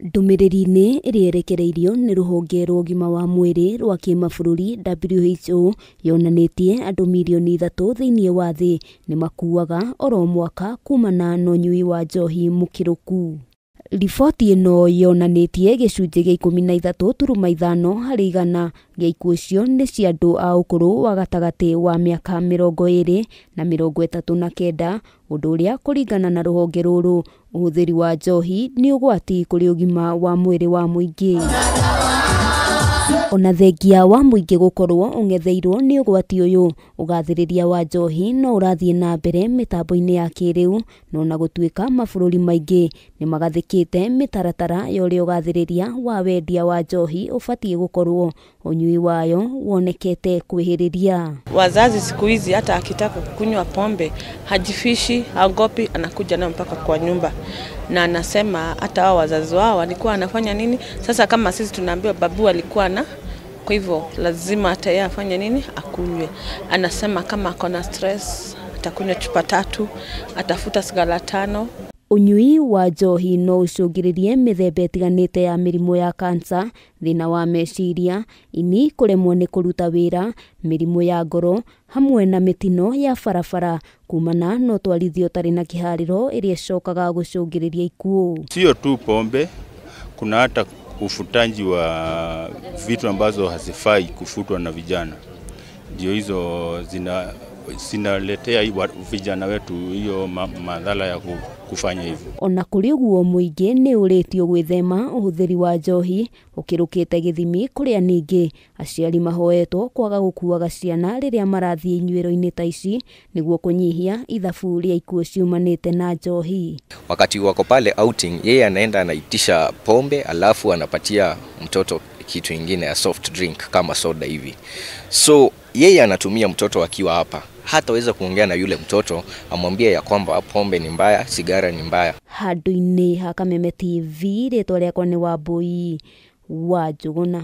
Ndũmĩrĩri-inĩ ĩrĩa ĩrekereirio nĩ rũhonge rwa ũgima wa mwĩrĩ rwa kĩmabũrũri WHO yonanĩtie andũ mirioni 3 thĩinĩ wa thĩ nĩ makuaga oro mwaka kumana na ũnyui wa njohi mũkĩrũku. Riboti ĩno yonanĩtie gĩcunjĩ gĩa 13.5 harĩ igana gĩa ikuũ icio nĩ cia andũ a ũkũrũ wa gatagatĩ wa mĩaka 20 na 39, ũndũ ũrĩa kũringana na rũhonge rũrũ ũhũthĩri wa njohi nĩ ũgwati kũrĩ ũgima wa mwĩrĩ wa mũingĩ. Ona thengia wa mũingĩ gũkorwo ũng'etheirwo nĩ ũgwati ũyũ, ũgathĩrĩria wa njohi no ũrathiĩ na mbere mĩtambo-inĩ ya kĩrĩu, na ona gũtuĩka mabũrũri maingĩ nĩ magathĩkĩte mĩtaratara ya ũrĩa ũgathĩrĩria wa wendia wa njohi ũbatiĩ gũkorwo, ũnyui wayo wonekete kwĩhĩrĩria. Wazazi siku hizi hata akitaka kunywa pombe hajifishi, haogopi, anakuja nayo mpaka kwa nyumba. Na anasema hata wao wazazi wao walikuwa wanafanya nini. Sasa kama sisi tunaambiwa babu alikuwa na, kwa hivyo lazima hata yeye afanye nini, akunywe. Anasema kama ako na stress atakunywa chupa 3, atafuta sigara 5. Ũnyui wa njohi no ũcũngĩrĩrie mĩthemba ĩtiganĩte ya mĩrimũ ya kansa, thĩna wa meciria, ini kũremwo nĩ kũruta wĩra, mĩrimũ ya ngoro, hamwe na mĩtino ya barabara kumana na ũtwarithia ũtarĩ na kĩharĩro ĩrĩa ĩcokaga gũcũngĩrĩria ikuũ. Sio tu pombe, kuna hata ufutaji wa vitu ambazo hazifai kufutwa na vijana. Ndio hizo zinaletea vijana wetu hiyo madhara ya kufanya hivyo. Ona kũrĩ ũguo mũingĩ nĩ ũrĩtio gwĩthema ũhũthĩri wa njohi ũkĩrũkĩte gĩthimi, kũrĩa ningĩ aciari mahoetwo kwaga gũkuaga ciana rĩrĩa marathiĩ inyuĩro-inĩ ta ici nĩguo kũnyihia ithabu rĩa ikuũ ciumanĩte na njohi. Wakati wako pale outing, yeye anaenda anaitisha pombe alafu anapatia mtoto kitu ingine ya soft drink kama soda hivi. So yeye anatumia mtoto akiwa hapa, hataweza kuongea na yule mtoto amwambie ya kwamba pombe ni mbaya, sigara ni mbaya. Handũ-inĩ ha Kameme TV, rĩtwa rĩakwa nĩ Wambui wa Njũgũna.